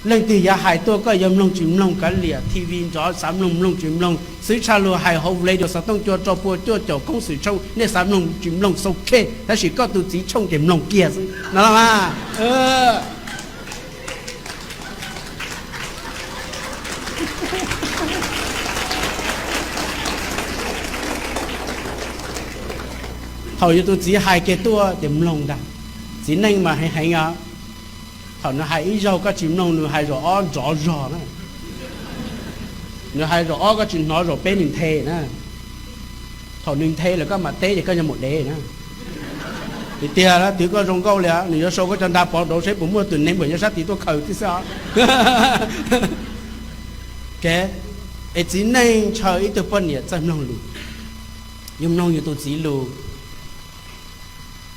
Leej twg yuav hais tuaj koj yuav mloog tsis mloog, kav liam, T V nrov xav mloog mloog tsis mloog, xwb tshaj luag hais hauv radio xov tooj cua rau pua cuaj caum koob xwm tshooj nej xav mloog tsis mloog xau khej, tab sis koj tus txiv tshooj ces mloog kiag xwb no los mas. Thaum yus tus txiv hais kiag tuaj ces mloog ntag. Txiv neej mas heev heev os. Thaum nws hais ib zaug koj tsis mloog, nws hais zaum ob nrov zog na. Nws hais zaum ob koj tsis hnov, zaum peb nws nthe na. Thaum nws nthe lawm koj mam teb ces koj yuav mus dev na. Tiag tiag, twb koj zoo nkauj li, nws yuav sau koj cov nra pov rauv seb puas muaj tus neeg npam nyob sab tid tuaj khaws tib xwb os. Es txiv neej ntshaw ib tug poj niam txawj mloog lus. Yus mloog yus tus txiv lus,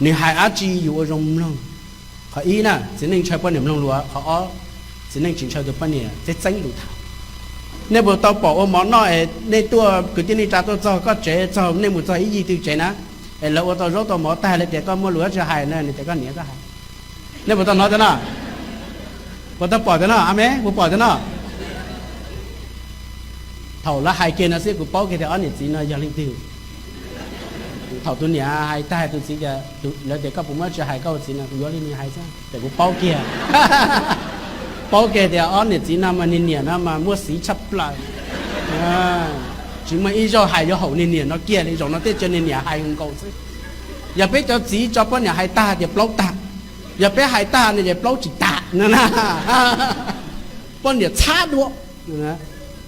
nws hais dab tsi yus ua zoo mloog. Qhov ib na, txiv neej ntshaw poj niam mloog lus. Qhov ob, txiv neej tsis ntshaw tus poj niam txeeb txeeb lus tham. Nej puas tau pom ua mov noj es nej tuaj kwv tij neej tsa tuaj txog koj tsev, txog nej mus txog ib yig twg tsev na, es lawv ua tau zaub tau mov tag lawv tias koj muaj lus dab tsi hais na, nws tias koj niam koj hais. Nej puas tau hnov tiag no? Puas tau pom tiag no? A me, puas pom tiag no? Thaum lawv hais kiag no xwb kuv paub kiag tias ob niam txiv no yog leej twg. Thaum tus niam hais tag tus txiv tias, lawv tias koj puas muaj dab tsi hais koj ua txiv no, kuv yuav li nws hais xwb ces kuv paub kiag. Paub kiag tias ob niam txiv no mas niag niam no mas muaj xiv tshaj plaws. Tsis muaj ib zaug hais yuav haum niag niam no kiag li, zaum no tej tsa niag niam hais nkaus xwb. Yog peb cov txiv tso poj niam hais tag tias plaub tag, yog peb hais tag no ces plaub tsis tag no na. Poj niam txhab dua.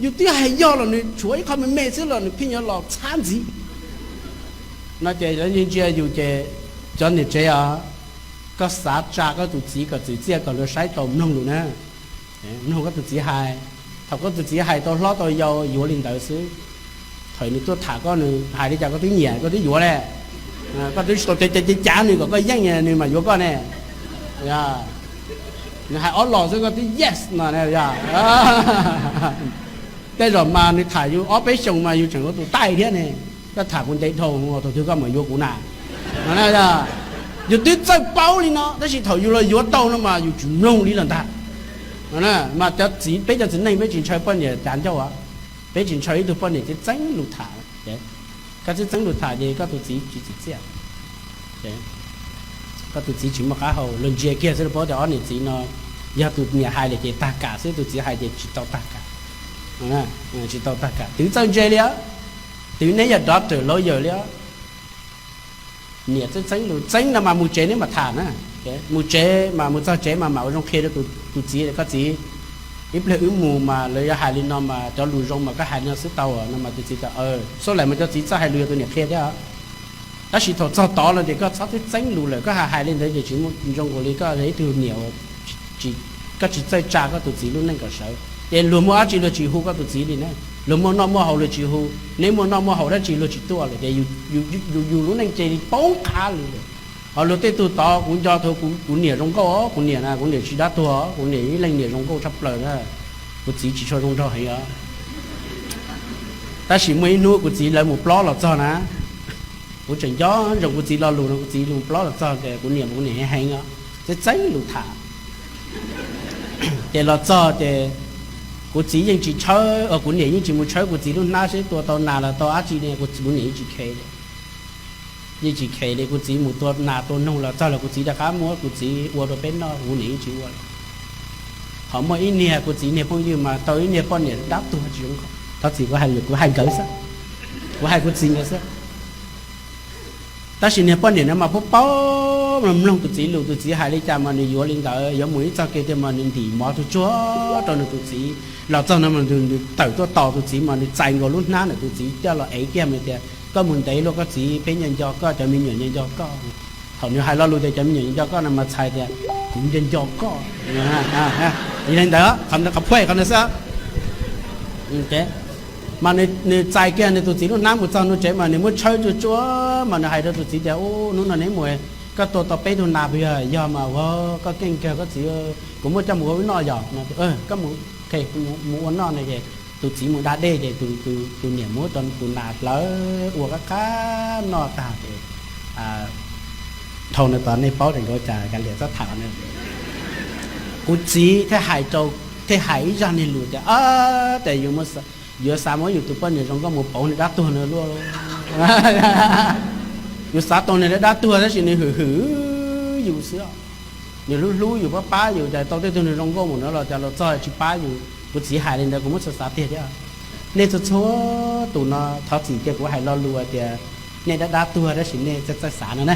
Yus twb hais yog los nws tshuav ib qho me me xwb los nws pheej yuav los txhab ntxiv. No ces ntsia yus ces cov niam tsev os, koj xav tsa koj tus txiv kom txwm txiaj kom luag saib tau mloog lus na. Mloog koj tus txiv hais. Thaum koj tus txiv hais tau hlob tau yau yuav li ntawd xwb. Thaum nws tuaj tham koj nws hais li cas koj twb nyiam koj twb yuav li. Koj twb tsis tau cav cav cav nws kom koj yeej nws mam yuav koj ne. Nws hais ob los xwb koj twb yes no. Tej zaum mas nws tham yus ob peb xyoos mas yus tseem ua tus taij thiab ne. Koj tham kuv ntev dhau, thaum twg koj mam yuav kuv na? Yus twb txawj paub li no tab sis thaum yus los yuav tau no mas yus tsis mloog li lawm ntag. Mas cov txiv, peb cov txiv neej peb tsis ntshaw poj niam cav ncauj, peb tsis ntshaw ib tug poj niam txeeb txeeb lus tham. Koj txeeb txeeb lus tham ces koj tus txiv tsis txwm txiaj. Koj tus txiv tsis muaj qab hau, luag ntsia kiag xwb los paub tias ob niam txiv no yog tus niam hais lawm ces tag kam xwb, tus txiv hais ces tsis tau tag kam. Tsis tau tag kam, twb txawj ntse li os. Twb neb yog doctor lawyer li os. Niam txeeb txeeb lus txeeb no mas mus tsev neb mam tham na. Mus tsev mas mus txog tsev mas mam ua zoo qhia rau tus txiv, koj txiv, ib pliag wb mus mas lawv yuav hais li no mas cov lus zoo mas koj hais li no xwb tau no mas tus txiv tias, xub laim mas cov txiv txawj hais lus yog tus niam qhia thiab. Tab sis thaum txog tod no ces koj txhob twb txeeb lus lawm, koj hais hais li ntawd ces tsis muaj zoo nkaus li koj yog ib tug niam, koj tsis txawj tsa koj tus txiv lub neej kom sawv. Ces luag muaj dab tsi luag tsis hu koj tus txiv li na, luag muaj noj muaj haus luag tsis hu, neb muaj noj muaj haus dab tsi luag tsis tuaj lawm ces yus lub neej cia li poob qab li lawm. Ho luag tej tug tod kuv nco thaum kuv niam zoo nkauj, kuv niam na kuv niam tsis dab tuag, kuv niam ib leeg niam zoo nkauj tshaj plaws na. Kuv txiv tsis tshua zoo nraug heev os. Tab sis muaj ib hnub kuv txiv lawv mus plob los txog na, kuv tseem nco ntsoov kuv txiv lo lus no, kuv txiv mus plob los txog ces kuv niam, kuv niam heev heev os, txeeb txeeb lus tham. Ces los txog ces kuv txiv yeej tsis tshawb, kuv niam yeej tsis mus tshawb kuv txiv lub hnab seb tua tau nas los tau dab tsi ne, kuv niam yeej tsis kheev li. Yeej tsis kheev li, kuv txiv mus tua nas tua noog los txog los kuv txiv rov qab muab kuv txiv ua rau peb noj, kuv niam yeej tsis ua li. Ho muaj ib niag kuv txiv niag phooj ywg mas tau ib niag poj niam dab tuag tsis zoo nkauj, thov txim kuv hais lus kuv hais nkawd xwb, kuv hais kuv txiv nkawd xwb. Tab sis niag poj niam no mas paub paub mloog tus txiv lus, tus txiv hais li cas mas nws yuav li ntawd, yuav mus ib txog kev tiag mas nws ntim mov tug tsuag rau nws tus txiv. Los txog no mas nws tawm tuaj tos tus txiv mas nws txais nkaus lub hnab ntawm tus txiv coj los ev kiag mas tias, koj mus ntev luaj koj txiv, peb nco nco koj, cov me nyuam nco nco koj. Thaum nws hais lo lus tias cov me nyuam nco nco koj no mas txhais tias kuv nco nco koj. Li ntawd, qhov phuaj qhov ntawd xwb. Mas nws txais kiag nws tus txiv lub hnab mus txog nws tsev mas nws muab tshawb tsuag tsuag mas nws hais rau tus txiv tias, ub, hnub no neb mus, koj tua tau peb tug nas puas yog? Yog mas, ua koj keej kawg koj txiv, kuv muab coj mus ua wb noj yom. Koj mus, mus ua noj no ces tus txiv mus da dej ces tus niam muab tus nas hlawv ua qab qab noj tag ces, dhau no tod nej paub tseem nkaus cas kav liam txhob tham. Kuv txiv thiaj hais rau thiaj hais ib zaj niag lus tias, tias yuav xav muab yus tus poj niam zoo nkauj mus pauv niag dab tuag no luaj. Yus xav tau niag dab tuag tab sis nws hwm hwm yus xwb, nws hlub hlub yus, pab pab yus, cas tau tej tug niag zoo nkauj mus no los cas los txog tsis pab yus. Kuv txiv hais li ntawd kuv muab xav xav tiag thiab. Nej txhua txhua tus no thov txim tias kuv hais lo lus tias nej dab dab tuag tab sis nej txawj txawj xav no na.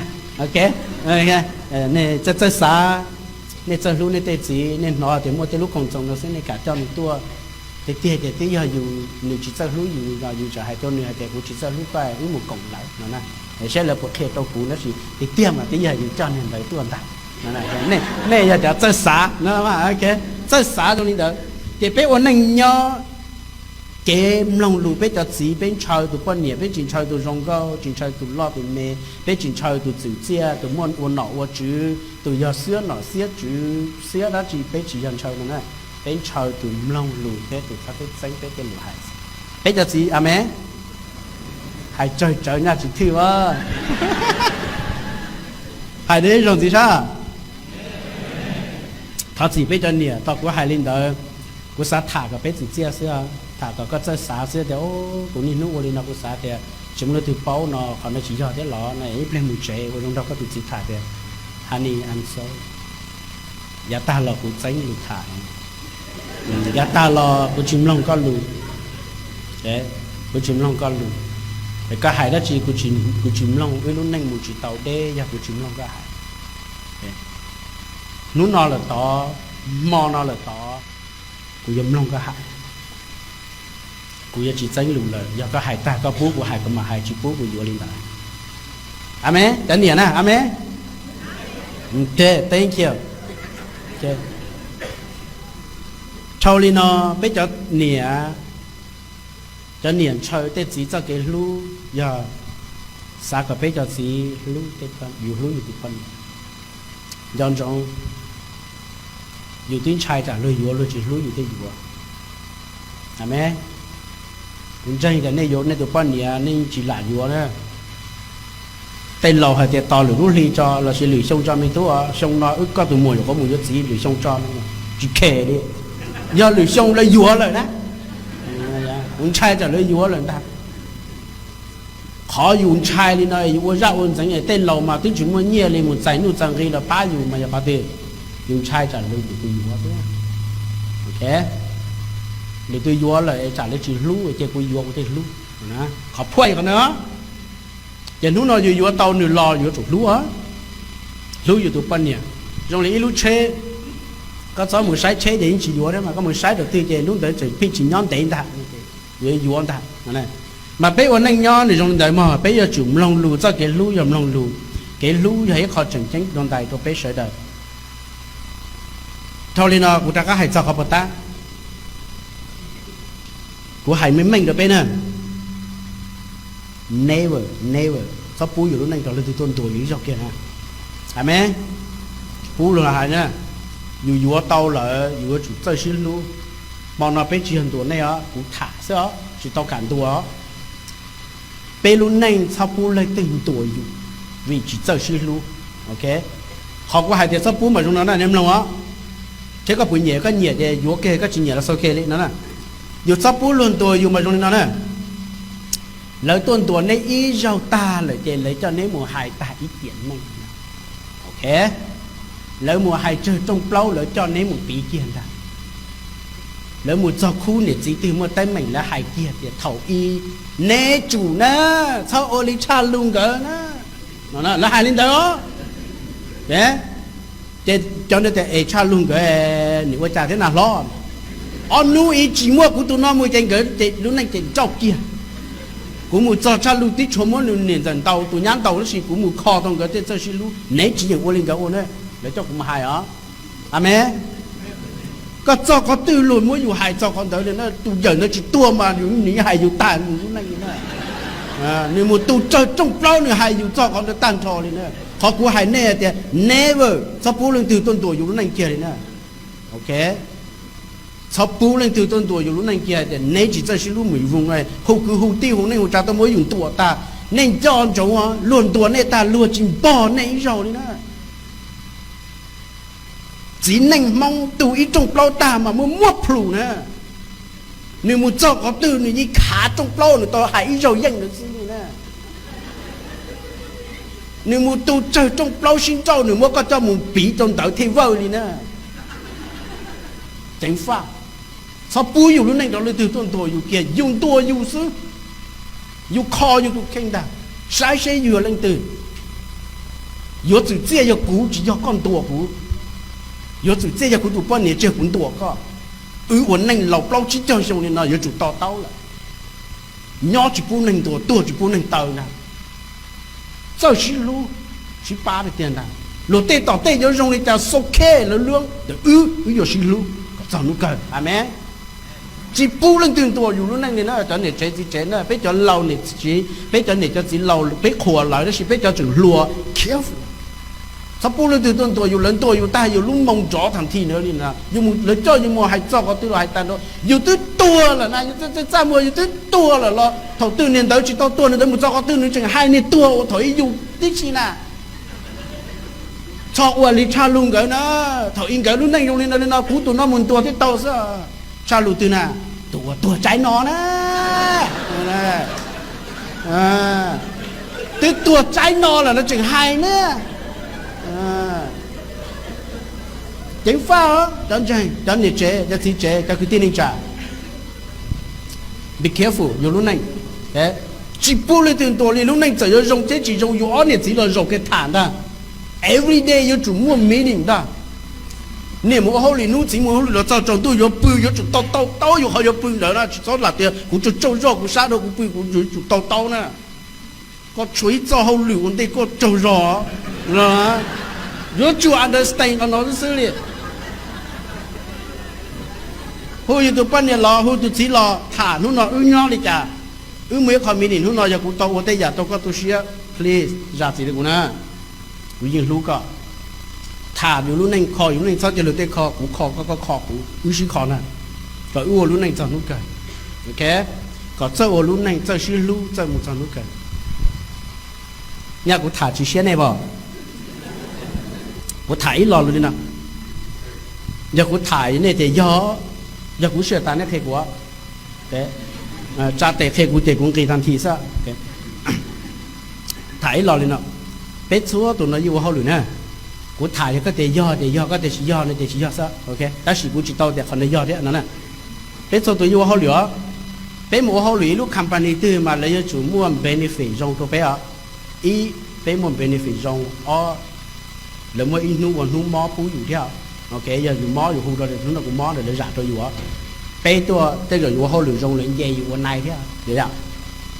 Nej txawj txawj xav, nej txawj hlub nej tej txiv, nej hnov tias muaj tej lub koom txoos no xwb nej kam coj nws tuaj. Tiag tiag ces twb yog yus, nws tsis txawj hlub yus los yus txawm hais rau nws hais tias kuv tsis txawj hlub koj, wb mus koom lawv no na, saib lawv puas qhia rau kuv, tab sis tiag tiag mas twb yog yus coj niag ntawd tuaj ntag. Nej yog cov txawj xav no, txawj xav zoo li ntawd. Ces peb ua neej nyob, kev mloog lus peb cov txiv, peb ntshaw tus poj niam, peb tsis ntshaw tus zoo nkauj, tsis ntshaw tus loj tus me, peb tsis ntshaw tus txwm txiaj, tus muaj ua nom ua tswv, tus yog xiab nom xiab tswv xiab dab tsi, peb tsis yog ntshaw no na. Peb ntshaw tus mloog lus thiab tus txhawb peb txeeb peb tej lus hais. Peb cov txiv, amees. Hais tsawg tsawv nyaj tsis thwj a. Hais deb zoo ntxiv sab. Thov txim peb cov niam, tau kuv hais li ntawd, kuv xav tham kom peb txwm txiaj xwb, tham kom koj txawj xav xwb tias, kuv niaj hnub ua li no kuv xav tias tsis muaj leej twg paub no, qhov no tsis yog thiab los no, ib pliag mus tsev ua zoo nrog koj tus txiv tham tias, honey, I'm sorry, yav tag los kuv txeeb lus tham, yav tag los kuv tsis mloog koj lus, kuv tsis mloog koj lus, koj hais dab tsi kuv tsis mloog, wb lub neej mus tsis tau deb yog kuv tsis mloog koj hais. Hnub no lawm tod, hmo no lawm tod, kuv yuav mloog koj hais, kuv yuav tsis txeeb lus lawm, yog koj hais tag koj pub kuv hais kuv mam hais, tsis pub kuv yuav li ntawd. Amees, cov niam na, amees. Dhau li no, peb cov niam, cov niam ntshaw tej txiv txoj kev hlub yog xav kom peb cov txiv hlub, yus hlub yus tus poj niam. Nco ntsoov, yus twb ntshai tsam luag yuav luag tsis hlub yus thiaj yuav. Amees. Kuv ntseeg tias nej yuav nej tus poj niam nej tsis lam yuav na. Tej laus hais tias tos lwm lub hli tso lossis lwm xyoo tso me tub, xyoo no wb koj tus muam yuav qhuav mus yuav txiv, lwm xyoo tso, tsis khem li. Yog lwm xyoo lawv yuav lawm na, kuv ntshai tsam lawv yuav lawm ntag. Qhov yus ntshai li no yus ua zaj ua ntxeev, tej laus mas twb tsis muaj nyiaj li mus txais nuj txais nqi los pab yus mas yog qhov twg? Yus ntshai tsam lwm tus yuav. Lwm tus yuav lawm tsam lawv tsis hlub ces kuv yuav kuv thiaj hlub. Qhov phuaj qhov no. Ces hnub no yus yuav tau nws los yuav tsum hlub, hlub yus tus poj niam. Zoo li ib lub tsheb, koj txhob mus saib tsheb ces yeej tsis yuav thiab mas, koj mus saib rau twg ces lub ntawd tseem pheej tsis nyob ntev ntag, yuav yuav ntag. Mas peb ua neej nyob nws zoo li ntawd mog, peb yuav tsum mloog lus, txoj kev hlub yog mloog lus. Kev hlub yog ib qho tseem ceeb dua ntais rau peb sawv daws. Dhau li no kuv rov qab hais txog qhov puas tab. Kuv hais meej meej rau peb na, never, never txhob pub yus lub neej rau leej twg tuaj ntuas yus ib zaug kiag na. Amees. Pub luag hais na, yus yuav tau lawm yus yuav tsum txawj sib hlub. Hmo no peb tsis yog ntuas nej os, kuv tham xwb os, tsis tau kam ntuas os. Peb lub neej txhob pub leej twg ntuas yus vim tsis txawj sib hlub. Qhov kuv hais tias txhob pub mas zoo no na, nej mloog os. Thiab koj puas nyiam, koj nyiam ces yuav kiag, koj tsis nyiam los xaus kiag li no na. Yus txhob pub luag ntuas yus mas zoo li no na. Lawv tuaj ntuas neb ib zaug tag lawm ces lawv coj neb mus hais tag ib tiam neej. Lawv mus hais tsawg rooj plaub lawv coj neb mus piv kiag ntag. Lawv mus txog khub niam txiv twg muaj teeb meem lawv hais kiag tias thaum ub, neb tsum na, txhob ua li tshaj lug nkawd na. Lawv hais li ntawd os. Ces cov ntawd tias es tshaj lug nkawd, nws ua cas thiab na hlob? Ob hnub ib tsis muaj kuv tus no mus ces nkawd ces lub neej ces nrauj kiag. Kuv mus txog tshaj lug tib tshuav muab nws niam ntxawm ntaus, tus nyab ntaus, tab sis kuv mus kho tau nkawd tej txawj sib hlub, neb tsis yeem ua li nkawd ua na. Lawv coj kuv mus hais os. Amees. Koj txog qhov twg luag muab yus hais txog qhov ntawd li na, tus yawm ntawd tsis tuag mas nws hais yus tag mus lub neej li na. Nws mus tu tsawg rooj plaub nws hais yus txog qhov ntawd tag nrho li na. Qhov kuv hais nej tias never txhob pub leej twg tuaj ntuas yus lub neej kiag li na. Txhob pub leej twg tuaj ntuas yus lub neej kiag tias neb tsis txawj sib hlub mus yus voos, hu kwv hu tij hu neej hu tsa tuaj muab yus ntuas tag. Nej nco ntsoov, luag ntuas nej tag luag tsis npog nej ib zaug li na. Txiv neej Hmoob tu ib rooj plaub tag mas muaj muab plhus na. Nws mus txog qhov twg nws yeej khav rooj plaub, nws tau hais ib zaug yeej ntawd xwb li na. Nws mus tu tsawg rooj plaub sib nrauj, nws muab koj coj mus piv rau ntawd thiaj vawj li na. Ceev faj. Txhob pub yus lub neej rau leej twg tuaj ntuas yus kiag, yus ntuas yus xwb. Yus kho yus tus kheej ntag, saib seb yus yog leej twg. Yuav txwm txiaj yog kuv, tsis yog koj ntuas kuv. Yuav txwm txiaj yog kuv tus poj niam, tsis yog kuv ntuas koj. Wb ua neej laus plaub tsib caug xyoo li no yuav tsum to taub lawm. Nyob tsis pub neeg ntuas, tuag tsis pub neeg taw ntag. Txawj sib hlub, sib pab tiag tiag ntag. Luag tej tom tej yuav zoo li cas so khej lawv luab, wb, wb yuav sib hlub kom txog hnub kawg. Amees. Tsis pub leej twg ntuas yus lub neej li na, cov niam tsev txiv tsev na, peb cov laus niam tsev, peb cov niam cov txiv laus peb qhuas lawv, tab sis peb cov tseem hluas, careful. Txhob pub leej twg tuaj ntuas yus, lawv ntuas yus tag yus lub moo nrov tag nthi na li na, lawv coj yus mus hais txog qhov twg los hais tag nrho, yus twb tuag lawm na, yus txaj muag yus twb tuag lawm los thaum twg niag ntawd tsis tau tuag, niag ntawd mus txog qhov twg nws tseem hais niag tuag uas thaum ub yus tib si na. Txhob ua li Tshaj Lug nkawd na, thaum ub nkawd lub neej zoo li no li no, kuv tus no mus ntuas thiaj tau xwb. Tshaj Lug twg na? Tus uas tuag tsaib no na. Twb tuag tsaib no lawm no tseem hais na. Ceev faj os cov ntseeg, cov niam tsev, cov txiv tsev, cov kwv tij neej tsa. Be careful yus lub neej. Tsis pub leej twg ntuas li, lub neej txawm yuav zoo thiab tsis zoo, yus ob niam txiv los zaum kiag tham ntag. Every day yuav tsum muaj meeting ntag. Niam mus ua hauj lwm hnub, txiv mus ua hauj lwm los txog tsaus ntuj yuav pw, yuav tsum tau tau taub yus qhov yuav pw ntawd na, tsis txhob lam tias kuv tsaug tsaug zog kuv sab dhau kuv pw, kuv yuav tsum tau taub na. Koj tshuav ib txoj hauj lwm ua ntej koj tsaug zog. Yuav tsum understand qhov no xwb xwb li. Hu yus tus poj niam los, hu tus txiv los tham hnub no wb nyob li cas. Wb muaj ib qho meeting hnub no, yog kuv tau ua tej yam rau koj tu siab, please zam txim rau kuv na. Kuv yeej hlub koj. Tham yus lub neej, kho yus lub neej, txhob cia luag tej kho kuv, kho koj, koj kho kuv, wb sib kho na, kom wb ua lub neej txog hnub kawg. Ok, kom txawj ua lub neej, txawj sib hlub, txawj mus txog hnub kawg. Nyaj kuv tham tsis siab nej as. Kuv tham ib lo lus li no. Yog kuv tham nej tias yog, yog kuv sib tham nej qhia kuv, tsa tes qhia kuv ces kuv nqis tag nthi xwb. Tham ib lo li no, peb txhua tus no yeej ua hauj lwm na. Kuv tham yog koj tias yog ces yog, koj tias tsis yog no ces tsis yog xwb. Tab sis kuv tsis tau tias qhov no yog thiab no na. Peb txhua tus yeej ua hauj lwm os. Peb mus ua hauj lwm ib lub company twg mas lawv yuav tsum muaj benefit zoo rau peb os. Ib, peb muaj benefit zoo. Ob, lawv muaj ib hnub ua hnub mob pub yus thiab. Ok, yog yus mob yus hu rau hnub no kuv mob ntawm lawv zam rau yus. Peb tuaj tej zaum yus ua hauj lwm zoo lawv nce yus ua nai thiab.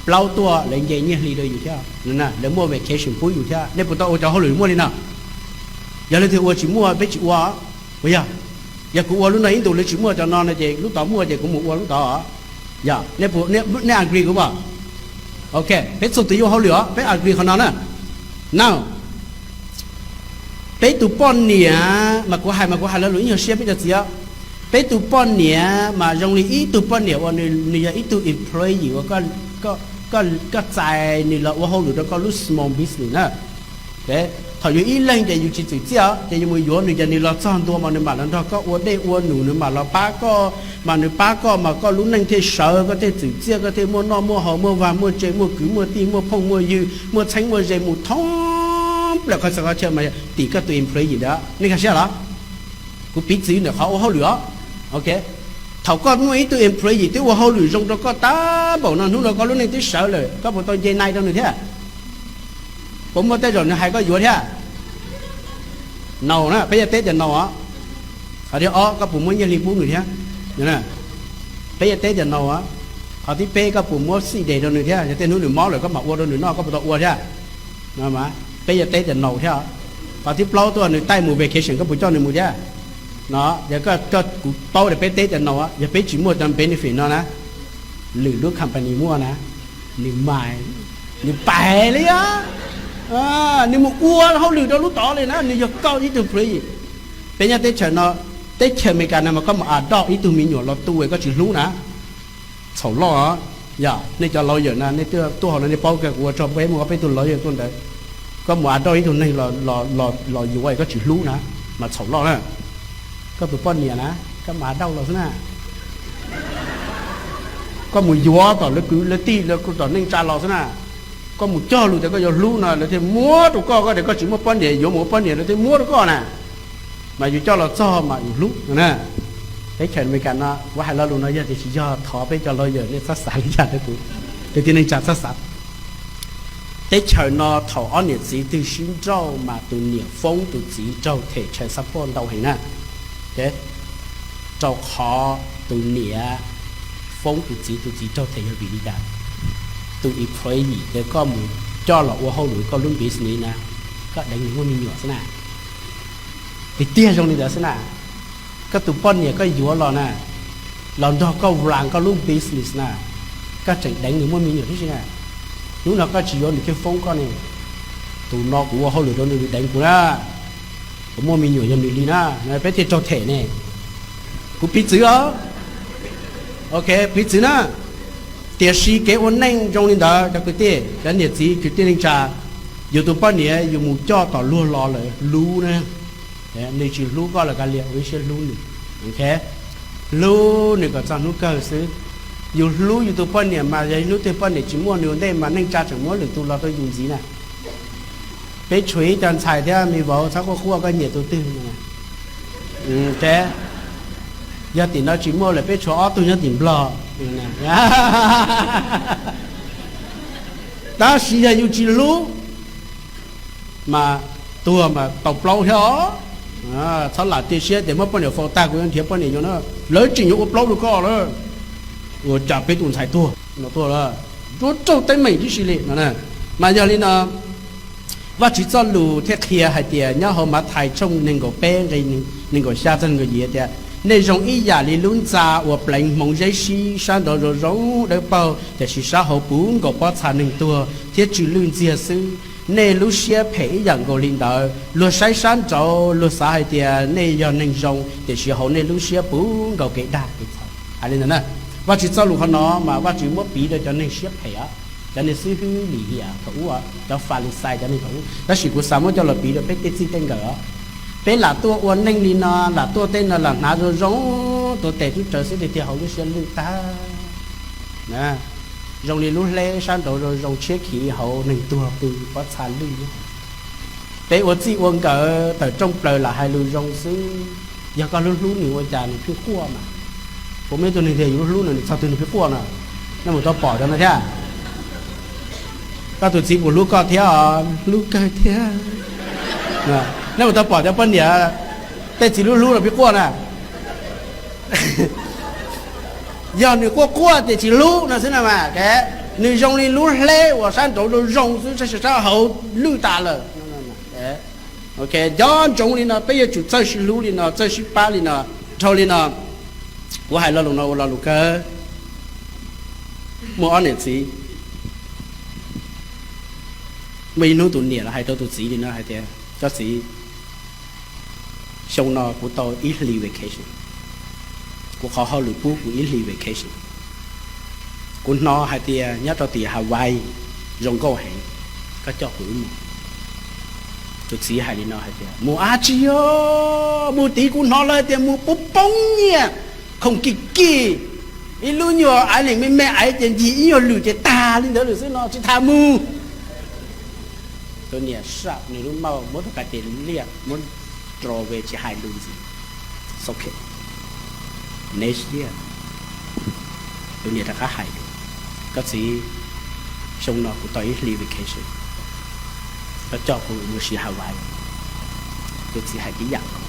Plaub tuaj lawv nce nyiaj hli rau yus thiab. Lawv muaj vacation pub yus thiab. Nej puas tau ua cov hauj lwm muaj li no? Yog leej twg ua tsis muaj peb tsis ua. Puas yog? Yog kuv ua lub no ib ntus lawv tsis muaj cov no no ces lub tod muaj ces kuv mus ua lub tod. Yog, nej agree kuv pom? Ok, peb txhua tus yeej ua hauj lwm os, peb agree qhov no na. Now, peb tus poj niam mas kuv hais mas kuv hais lo lus ib nyuag siab peb cov txiv os. Peb tus poj niam mas zoo li ib tug poj niam uas nws yog ib tug employee uas koj txais nws los ua hauj lwm rau koj lub small business na. Thaum yus ib leeg ces yus tsis txwm txiaj ces yus mus yuav nws ces nws los txog ntua mas nws mam los nrog koj ua dej ua num, nws mam los pab koj, mas nws pab koj mas koj lub neej thiaj sawv, koj thiaj txwm txiaj, koj thiaj muaj noj muaj haus, muaj vaj muaj tse, muaj kwv muaj tij, muaj phooj muaj ywg, muaj txheeb muaj ze mus thoob plaws qhov txhia qhov chaw mas tim koj tus employee ntawd. Nej nkag siab los? Kuv piv txwv ntawm qhov ua hauj lwm os. Ok, thaum koj muaj ib tug employee twb ua hauj lwm zoo rau koj tag npaum no, hnub no koj lub neej twb sawv lawm, koj puas tau nce nai rau nws thiab? Puas muaj tej zaum nws hais koj yuav thiab? No na, peb yuav teb tias no os. Qhov thib ob, koj puas muab nyiaj hli pub nws thiab? Peb yuav teb tias no os. Qhov thib peb, koj puas muab sick day rau nws thiab? Yog tej hnub nws mob lawm koj mam ua rau nws noj, koj puas tau ua thiab? Peb yuav teb tias no thiab. Qhov thib plaub tuaj nws taij mus vacation koj puas coj nws mus thiab? No, yog kuv paub tias peb teb tias no, yog peb tsis muaj cov benefit no na, lwm lub company muaj na, nws mas, nws pais li os. Nws mus ua hauj lwm rau lub tod li na, nws yog koj ib tug employee. Peb nyob teb chaws no, teb chaws Amelikas no mas koj mus adopt ib tug me nyuam los tu es koj tsis hlub na, txhaum loj. Yog nej cov lawyer na, nej tuaj hauv no nej paub kawg, kuv ua tsaug peb muaj ob peb tug lawyer tuaj ntawd. Koj mus adopt ib tug neeg los yuav es koj tsis hlub na, mas txhaum loj na. Koj tus poj niam na, koj mam has dauj los xwb na. Koj mus yuav tom lawv kwv lawv tij lawv tom neej tsa los xwb na. Koj mus cog lus tias koj yuav hlub no lawv thiaj muab rau koj, koj tias koj tsis muaj poj niam yuav mus ua poj niam lawv thiaj muab rau koj na. Mas yus coj los txog mas yus hlub no na. Teb chaws Amelikas no kuv hais lo lus no yog tias tsis yog thov peb cov lawyer nej txhob xav li cas rau kuv, kwv tij neej tsa txhob xav. Teb chaws no thaum ob niam txiv twg sib nrauj mas tus niam foob tus txiv raug them child support ntau heev na. Rau qhov tus niam foob tus txiv, tus txiv raug them yog vim li cas? Tus employee uas koj mus coj los ua hauj lwm koj lub business na, koj deev nws muaj me nyuam xwb na. Tiag tiag zoo li ntawd xwb na. Koj tus poj niam koj yuav los na, los nrog koj run koj lub business na, koj tseem deev nws muaj me nyuam tib si na. Hnub no koj tsis yuav nws thiaj foob koj ne. Tus no kuv ua hauj lwm rau nws, nws deev kuv na, kuv muaj me nyuam yog nws li na, peb thiaj raug them ne. Kuv piv txwv os. Ok, piv txwv na. Tiam sis kev ua neej zoo li ntawd cov kwv tij, cov niam txiv kwv tij neej tsa, yus tus poj niam yus mus coj tom luag los lawm hlub na, nws tsis hlub koj los kav liam, ua ib siab hlub nws. Hlub nws kom txog hnub kawg xwb. Yus hlub yus tus poj niam mas yog hnub twg poj niam tsis muaj nws ua ntej mas neej tsa tseem muab lwm tus los rau yus ntxiv na. Peb tshuav ib co ntxhais thiab me vauv, txhob quaj quaj, koj nyiam tus twg? Yog tim no tsis muaj lawm peb tshuav ob tug nyob tim Nplog. Tab sis yog yus tsis hlub mas tuag mas tau plaub thiab os. Txhob lam cia siab tias muab poj niam faus tag kuv yuav nrhiav poj niam yuav na, lawv tseem yuav ua plaub rau koj lawm. Ua cas peb tus ntxhais tuag no tuag lawm, yuav raug teeb meem tib si li no. Mas yog li no, Vajtswv txoj lus thiaj qhia hais tias nyob hauv Mathais tshooj nees nkaum peb nqe nees nkaum xya txog nees nkaum yim tias, nej zoo ib yam li lub ntxa uas pleev hmoov zeb sib sab nraud zoo zoo dawb paug, tiam sis sab hauv puv nkaus pob txha neeg tuag thiab tsw lwj ntxiag xwb. Nej lub siab phem ib yam nkaus li ntawd. Luag saib sab nraud luag xav hais tias nej yog neeg zoo, tiam sis hauv nej lub siab puv nkaus kev dag kev txhaum. Hais li ntawd na, Vajtswv txoj lus qhov no mas Vajtswv muab piv rau cov neeg siab phem os, cov neeg xib hwb lim hiam thaum ub, cov Falixais cov neeg thaum ub, tab sis kuv xav muab coj los piv rau peb tej txij tej nkawm os. Peb lam tuaj ua neej li no, lam tuaj tej no lam hnav zoo zoo, tuav tes tub rawv xwb tiag tiag hauv lub siab lwj tag. Zoo li lub hleb sab nraud zoo zoo tshiab khiv, hauv neeg tuag pw pob txha lwj. Peb ua txij ua nkawm tawm rooj plaws lam hais lus zoo xwb, yog koj hlub hlub nws ua cas nws pheej quaj mas. Puas muaj ib tug neeg tias yus hlub hlub nws, nws txog twg nws pheej quaj na? Nej mus tau pom cov no thiab? Koj tus txiv puas hlub koj thiab? Hlub kawg thiab. Nej mus tau pom cov poj niam tej txiv hlub hlub los pheej quaj na? Yog nws quaj quaj ces tsis hlub no xwb no mas. Nws zoo li lub hleb uas sab nraud zoo zoo xwb, sab hauv lwj tas lawm. Nco ntsoov li no, peb yuav tsum txawj sib hlub li no, txawj sib pab li no. Dhau li no, kuv hais lo lus no ua lo lus kawg. Muaj ob niam txiv, muaj ib hnub tus niam los hais rau tus txiv li no hais tias, koj txiv, xyoo no kuv tau ib hlis vacation, kuv qhov hauj lwm pub kuv ib hlis vacation. Kuv hnov hais tias nyob rau tim Hawaii zoo nkauj heev, koj coj kuv wb mus. Tus txiv hais li no hais tias, mus ab tsi os, mus tid kuv hnov lawv tias mus pub poob nyiaj, khoom kim kim, ib lub nyuag aiv leem me me aiv ces ncig ib nyuag lwm ces tag li ntawd lawm xwb no tsis tham mus. Tus niam sam nws lub mauj muab tus qais tes liaj muab rau ve tsis hais lus ntxiv. Next year, tus niam rov qab hais, koj txiv, xyoo no kuv tau ib hlis vacation, koj coj kuv mus ua si Hawaii. Tus txiv hais tib yam nkaus.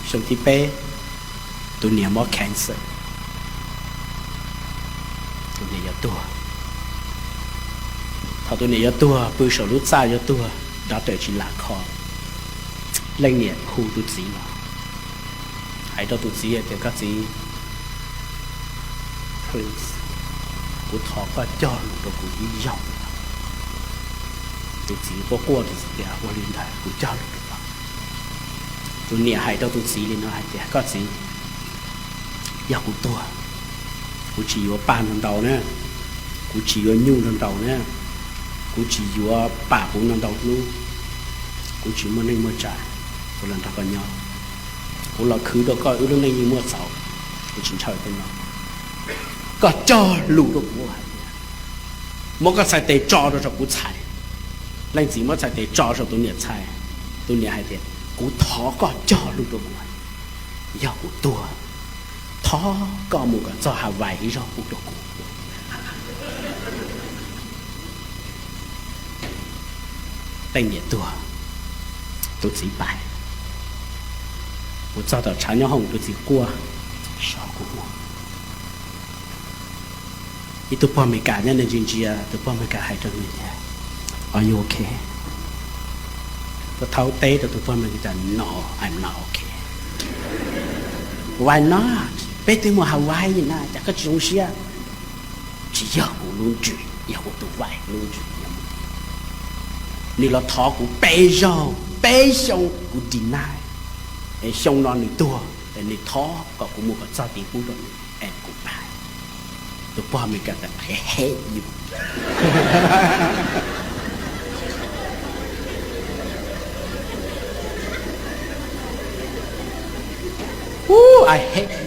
Xyoo thib peb, tus niam mob cancer, tus niam yuav tuag. Thaum tus niam yuav tuag, pw saum lub txaj yuav tuag, doctor tsis lam kho, leej niam hu tus txiv los, hais rau tus txiv hais tias, koj txiv, please, kuv thov koj cog lus rau kuv ib zaug. Tus txiv quaj quaj, tus txiv tias, ua li ntawd kuv cog lus rau koj. Tus niam hais rau tus txiv li no hais tias, koj txiv, yog kuv tuag, kuv tsis yuav paj ntau ntau na, kuv tsis yuav nyuj ntau ntau na, kuv tsis yuav pam puv ntau ntau hnub, kuv tsis muaj neej muaj tsav. Kuv los nrog koj nyob, kuv los khwv rau koj, wb lub neej yeej muaj txaus, kuv tsis ntshaw tej no. Koj cog lus rau kuv hais tias, muab koj txhais tes tso rau saum kuv txhais. Leej txiv muab txhais tes tso saum tus niam txhais, tus niam hais tias, kuv thov koj cog lus rau kuv, yog kuv tuag, thov koj mus kom txog Hawaii ib zaug pub rau kuv. Leej niam tuag, tus txiv pais, mus txog tom tshav nyob hoom tus txiv quaj, so kuv mus. Ib tug pog Amelikas nyob ntsia ntsia, tus pog Amelikas hais rau nws tias, are you okay? Tus thaub teb rau tus pog Amelikas tias, no, I'm not okay. Why not? Peb twb mus Hawaii na, cas koj tsis zoo siab? Tsis yog kuv lub ntsws, yog kuv tus vaim lub ntsws. Nws los thov kuv peb zaug, peb xyoo kuv deny. Es xyoo no nws tuag, es nws thov kom kuv mus kom txog tid pub rau nws, es kuv pais. Tus pog Amelikas tias, I hate you. Ooh, I hate you.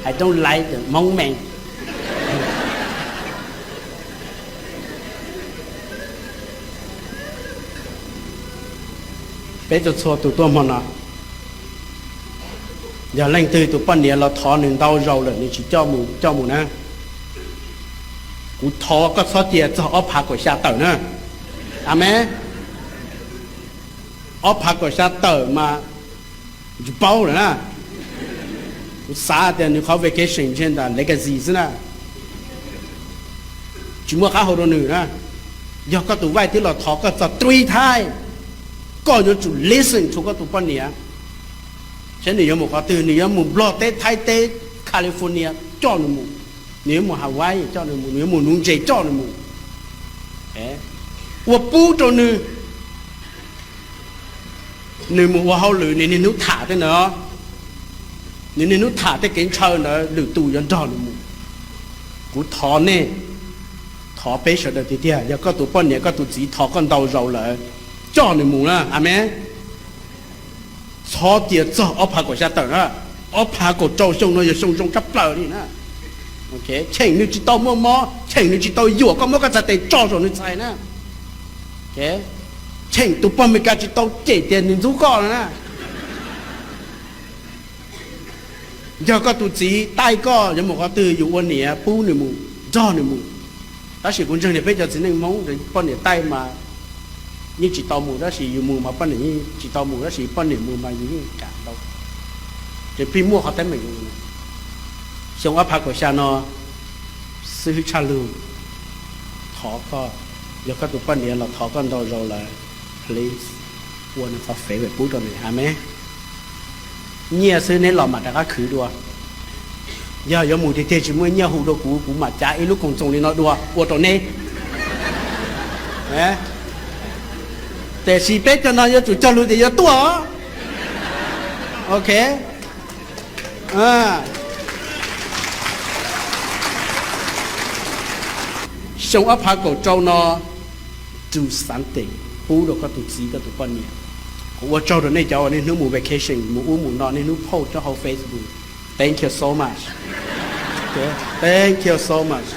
I don't like the Hmoob man. Peb txhua txhua tus tuaj hmo no, yog leej twg tus poj niam los thov nws ntau zaus lawm nws tsis coj mus, coj mus na, kuv thov koj txhob cia txog ob phav kaum xya tawm na. Amees. Ob phav kaum xya tawm mas tsis paub lawm na. Kuv xav tias nws qhov vacation ntshe ntawm legacy xwb na, tsis muaj qab hau rau nws na. Yog koj tus vaim twb los thov koj txog three times, koj yuav tsum listen to koj tus poj niam. Saib nws yuav mus qhov twg, nws yuav mus Nplog teb, Thaib teb, California coj nws mus, nws yuav mus Hawaii coj nws mus, nws yuav mus nuv ntses coj nws mus, ua pub rau nws. Nws mus ua hauj lwm, nws niaj hnub tham tej ntawd, nws niaj hnub tham tej kev ntshaw ntawd, lwm tus yuav nrog nws mus. Kuv thov nej, thov peb sawv daws tiag tiag, yog koj tus poj niam koj tus txiv thov koj ntau zaus lawm, coj nws mus na. Amees. Txhob cia txog ob phav kaum xya tawm na. Ob phav kaum rau xyoo no yog xyoo zoo tshaj plaws li na. Cheem nws tsis tau muaj mob, cheem nws tsis tau yuam, koj muab koj txhais tes tso saum nws txhais na. Cheem tus pog Amelikas tsis tau cem tias nws ntxub koj no na. Yog koj tus txiv taij koj yuav mus qhov twg, yus ua niam pub nws mus, nrog nws mus. Tab sis kuv ntseeg tias peb cov txiv neej Hmoob poj niam taij mas yeej tsis tau mus, tab sis yus mus mas poj niam yeej tsis tau mus, tab sis poj niam mus mas yus yeej kam tau. Ces pheej muaj qhov teeb meem. Xyoo ob phav kaum xya no xib hwb Tshaj Lug, thov koj, yog koj tus poj niam los thov koj ntau zaus lawm, please, ua nws qhov favour pub rau nws. Amees. Nyiaj xwb neb los mam rov qab khwv dua. Yog yuav mus tiag tiag tsis muaj nyiaj hu rau kuv, kuv mam cav ib lub koom txoos li no dua ua rau neb. Tiam sis peb cov no yuav tsum cog lus tias yuav tuaj. Ok. Xyoo ob phav kaum rau no, do something pub rau koj tus txiv koj tus poj niam. Kuv ua tsaug rau nej cov uas niaj hnub mus vacation, mus ub mus no, niaj hnub post rau hauv Facebook. Thank you so much. Thank you so much.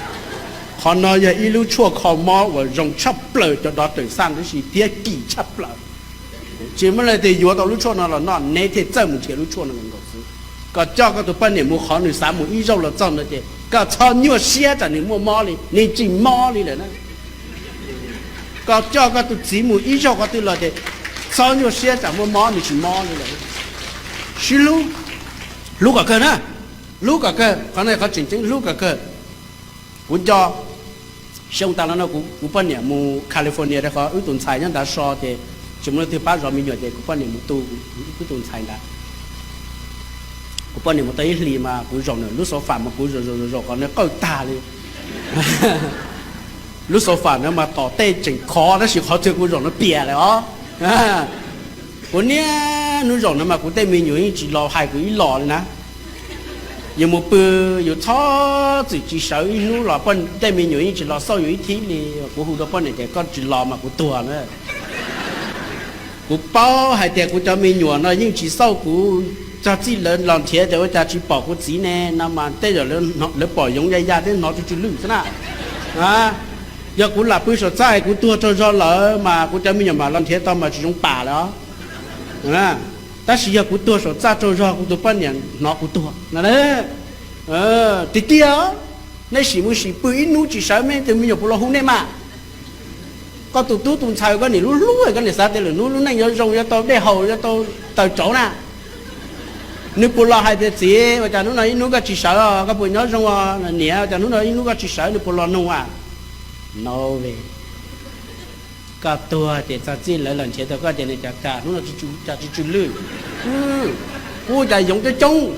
Qhov no yog ib lub tshuaj kho mob uas zoo tshaj plaws, cov doctor xaj tib si thiab kim tshaj plaws. Tsis muaj leej twg yuav tau lub tshuaj no los noj, neb thiaj txawj mus nrhiav lub tshuaj no nkaus xwb. Koj coj koj tus poj niam mus qhov nws xav mus ib zaug los txog no ces koj txhob nyuaj siab tsam nws muaj mob li, nws tsis mob li lawm na. Koj coj koj tus txiv mus ib zaug qhov twg los ces txhob nyuaj siab tsam muaj mob, nws tsis mob li lawm. Sib hlub, hlub kom kawg na, hlub kom kawg, qhov no qhov tseem ceeb, hlub kom kawg. Kuv nco xyoo tas los no kuv poj niam mus California rau qhov wb tus ntxhais nyob ntav so ces tsis muaj leej twg pab zov me nyuam ces kuv poj niam mus tu wb tus ntxhais ntawd. Kuv poj niam mus tau ib hlis mas kuv zaum nws lub sofa mas kuv zaum zaum zaum zaum kom nws qawj tag li. Lub sofa ntawd mas tom tej tseem khov tab sis qhov twg kuv zaum no piam lawm os. Kuv niaj hnub zaum no mas kuv tej me nyuam yeej tsis los hais kuv ib los li na. Yus mus pw, yus txhob txwm tsis sawv ib hnub los tej me nyuam yeej tsis los xauj yus ib thib li. Kuv hu rau poj niam tias koj tsis los mas kuv tuag na. Kuv paub hais tias kuv cov me nyuam no yeej tsis xauj kuv, txog txij lawv los nrhiav tias ua cas tsis pom kuv txiv ne no mas tej zaum lawv pom yoov ya ya thiab hnov tsw tsw lwj xwb na. Yog kuv lam pw saum txaj es kuv tuag tsaug zog lawm mas kuv cov me nyuam mam los nrhiav tau mas tsis zoo pam lawm os. Tab sis yog kuv tuag saum txaj tsaug zog kuv tus poj niam hnov kuv tuag no. Tiag tiag, nej sim mus sim pw ib hnub tsis sawv, nej tus me nyuam puas los hu nej mas? Koj tus tub tus ntxhais koj niam hlub hlub, koj niam xav tias lwm hnub lub neej yuav zoo, yuav tau dej haus, yuav tau taws tsauv na. Nws puas los hais tias txiv, ua cas hnub no ib hnub koj tsis sawv, koj puas nyob zoo? Niam, ua cas hnub no ib hnub koj tsis sawv? Nws puas los nug a? No way. Koj tuag ces txog txij lawv los nrhiav tau koj ces nws cas cas hnub no cas tsw tsw lwj, kuj cas yoov coob coob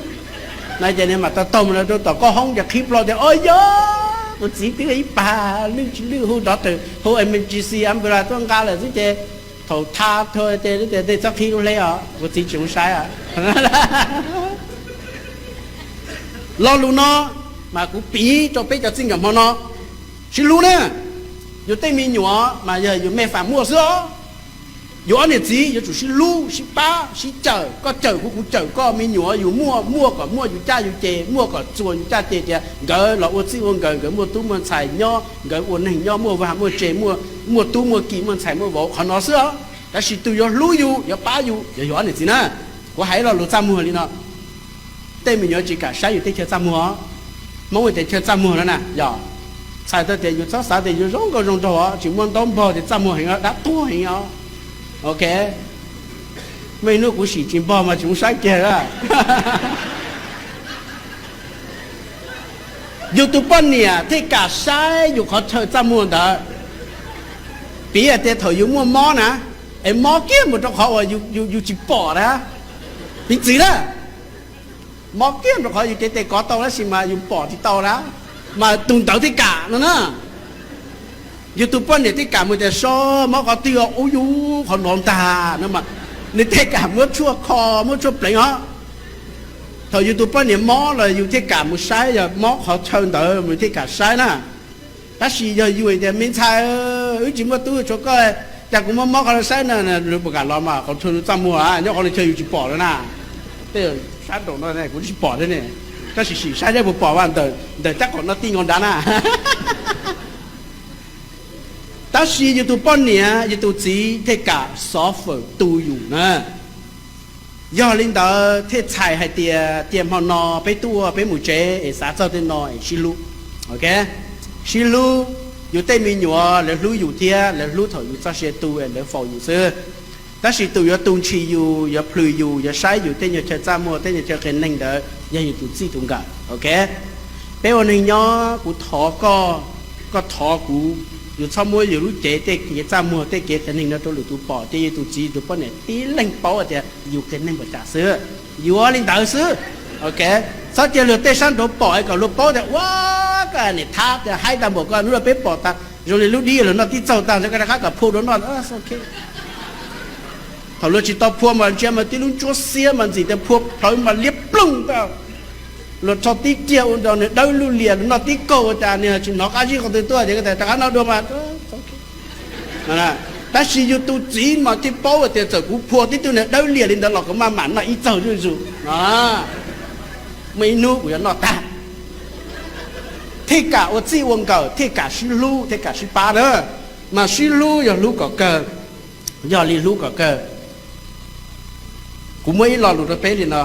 no ces nws mam tau taug mus rau tom koj hoob ces qhib plho tias o yog kuv txiv twb ib pag lwj tsis lwj, hu rov tus hu emergency umbrella tuaj nqa lawm xwb ces thaum tha tuag ces tias nej txhob qhib lub hleb os, kuv txiv tsis zoo saib. Lo lus no mas kuv piv rau peb cov txij nkawm hmo no sib hlub na. Yus tej me nyuam mas yog yus mej fam muaj xwb os. Yus ob niam txiv yuav tsum sib hlub sib pab sib cawm, koj cawm kuv kuv cawm koj, me nyuam yus muaj muaj kom muaj yus caj yus ces, muaj kom txuas yus caj ces tias nkawd los ua txij ua nkawm, nkawd muaj tub muaj ntxhais nyob, nkawd ua neeg nyob muaj vaj muaj tse, muaj tub muaj ki, muaj ntxhais muaj vauv, qhov no xwb os. Tab sis tus yuav hlub yus yuav pab yus yog yus ob niam txiv na. Kuv hais lo lus txaj muag li no, tej me nyuam tsis kam saib yus tej chaw txaj muag. Hmoob tias chaw txaj muag no na yog txhais tau tias yus txhob xav tias yus zoo nkauj zoo nraug os, tsis muaj ntaub npog tias txaj muag heev os, dab tuag heev os. Ok, muaj ib hnub kuv sim tsis npog mas tsis mus saib kiag. Yus tus poj niam thiaj kam saib yus qhov chaw txaj muag ntawd. Piv hais tias thaum yus muaj mob na, es mob kiag mus rau qhov uas yus tsis pom na, piv txwv na, mob kiag rau qhov yus cev tes kov tau tab sis mas yus pom tsis tau na, mas tus ntawd thiaj kam no na. Yus tus poj niam thiaj kam mus tias so, mob qhov twg os, ub yus qhov no ntag no mas nws thiaj kam muab tshuaj kho, muab tshuaj pleev os. Thaum yus tus poj niam mob los yus thiaj kam mus saib, yog mob qhov chaw ntawd mus thiaj kam saib na. Tab sis yog yus tias me ntxhais, wb tsis muaj tub tshuav koj, cas kuv mob mob qhov no saib na, puas kam los mas qhov chaw txaj muag nyob qhov no chaw yus tsis pom lawm na. Tej sab nraum no kuv tsis pom thiab ne, tab sis sim saib saib puas pom ntawm tab qaum no tij nkaus nrad na. Tab sis yus tus poj niam yus tus txiv thiaj kam xov fawm tu yus na. Yog li ntawd thiaj txhais hais tias tiam hmo no peb tuaj peb mus tsev es xav txog tej no es sib hlub. Ok, sib hlub, yus tej me nyuam lawv hlub yus thiab lawv hlub thaum yus txoj sia tu es lawv faus yus xwb. Tab sis tus yuav tu ntshis yus, yuav plhws yus, yuav saib yus tej nyuag chaw txaj muag, tej nyuag chaw qias neeg ntawd yog yus tus txij tus nkawm. Ok, peb ua neeg nyob kuv thov koj, koj thov kuv, yus txhob muab yus lub cev tej kev txaj muag tej kev qias neeg no rau lwm tus pom, ces yus tus txiv yus tus poj niam tib leeg paub tias yus qias neeg npaum cas xwb. Yuav li ntawd xwb. Ok, txhob cia luag tej sab nraud pom es kom luag paub tias ua koj niam thab tias haib tag npaum ko, hnub no peb pom tas zoo li lub dib luag noj tib txaug tag, koj rov qab kom phua dua noj. Thaum luag tsis tau phua mas ntsia mas tib lub ntsuab xiab mas ntxim tias phua plhawv mas liab ploog tag. Luag rho tib kiag ua rau nws dawb lug lias, luag noj tib kaug ua cas nws tsis hnov qab zib qhov twg tuaj ces rov qab noj dua mas. Tab sis yus tus txiv mas thiaj paub tias txawm kuv phua tib tug nws dawb lias li ntawd los kuv maj mam noj ib txaug zuj zus. Muaj ib hnub kuv yuav noj tag. Thiaj kam ua txij ua nkawm, thiaj kam sib hlub, thiaj kam sib pab na. Mas sib hlub yog hlub kom kawg, yog li hlub kom kawg. Kuv muab ib lo lus rau peb li no,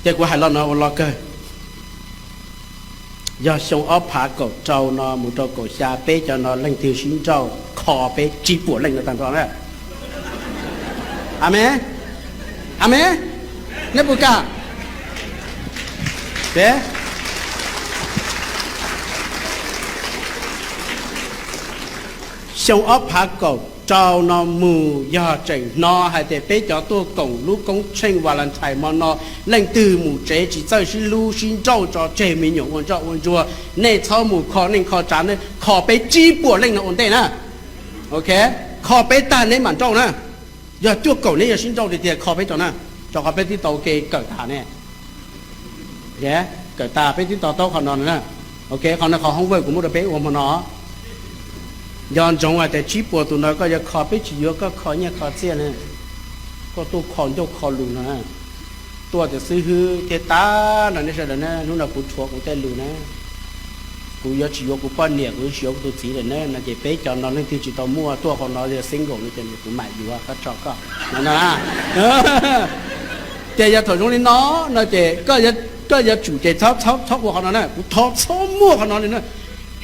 ces kuv hais lo no ua lo kawg. Yog xyoo ob phav kaum rau no mus rau kaum xya, peb cov no leej twg sib nrauj kho peb tsib puas leej no tag nrho na. Amees, amees, neb puas kam? Xyoo ob phav kaum rau no mus yog tseem hnov hais tias peb cov tuaj koom lub koob tsheej Valentine hmo no, leej twg mus tsev tsis txawj sib hlub sib nrauj tso tseg me nyuam ua ntsoj ua ntsuag, nej txhob mus kho neej kho tsav, nej kho peb tsib puas leej no ua ntej na. Ok, kho peb tag neb mam nrauj na. Yog tuaj koom neb yog sib nrauj tiag tiag kho peb tso na, rau qhov peb twb tau ua ke kawm tas ne. Kawm tas peb twb to taub qhov no na. Ok, qhov no qhov homework kuv muab rau peb ua hmo no. Nco ntsoov hais tias tsib puas tus ntawd koj yuav kho, peb tsis yuav koj kho nyiaj kho txiaj na, koj tuaj kho ncauj kho lus no. Tuaj tias xib hwb thiab tag no nej sawv daws na, hnub no kuv rhuav kuv tej lus na, kuv yuav tsis yuav kuv poj niam, kuv yuav tsis yuav kuv tus txiv lawm na no ces peb cov no leej twg tsis tau muaj tuaj hauv no yog single no ces kuv mam yuav koj tso koj no na. Ces yog thaum zoo li no no ces koj yuav tsum ces txhob ua qhov no na, kuv thov txhob muaj qhov no li na.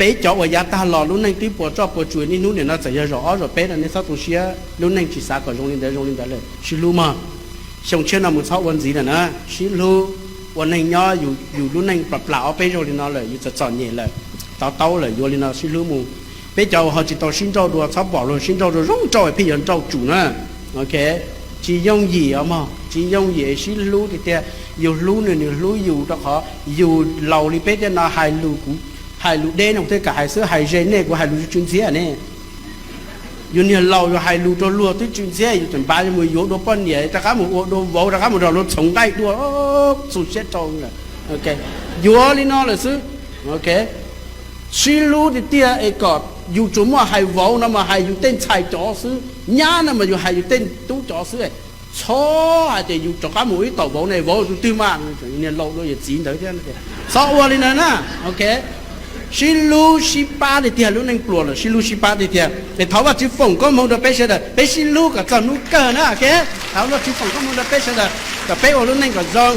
Peb cov uas yav tag los lub neej twb puas tsuaj puas tsuas niaj hnub nim no txawm yog zaum ob zaum peb no nej txhob tu siab, lub neej tsis xav kom zoo li ntawd zoo li ntawd lawm, sib hlub mog. Xyoo tshiab no mus txhob ua ntxiv lawm na, sib hlub. Ua neej nyob yus lub neej plam plam ob peb zaug li no lawm yus txom txom nyem lawm, to taub lawm yuav li no sib hlub mus. Peb cov uas ho tsis tau sib nrauj dua txhob pom luag sib nrauj dua zoo nrauj pheej yuav nrauj tsum na. Ok, tsis yooj yim os mog, tsis yooj yim sib hlub tiag tiag. Yus hlub nws, nws hlub yus, rau qhov yus laus li peb tej no hais lus, kuv hais lus deb no kuv thiaj kam hais xwb, hais ze nej kuv hais lus tsw ntxhiab ne. Yus niag laus yus hais lus rau luag twb tsw ntxhiab, yus tseem npaj mus yuav dua poj niam, rov qab mus ua dua vauv, rov qab mus nrog luag txhoov nqaij dua, txus siab rau. Yuav li no lawm xwb. Ok, sib hlub tiag tiag es kom yus tsuas muaj hais vauv no mas hais yus tej ntxhais cov xwb, nyab no mas yus hais yus tej tub cov xwb. Txhob hais tias yus rov qab mus ib tom vauv ne, vauv tus twg mas niag laus dua yawm txiv ntawd thiab. Txhob ua li ntawd na. Ok, sib hlub sib pab tiag tiag, lub neej pluas lawm sib hlub sib pab tiag tiag. Es thov Vajtswv foom koob hmoov rau peb sawv daws, peb sib hlub kom txog hnub kawg na. Ok, thov Vajtswv foom koob hmoov rau peb sawv daws kom peb ua lub neej kom zoo.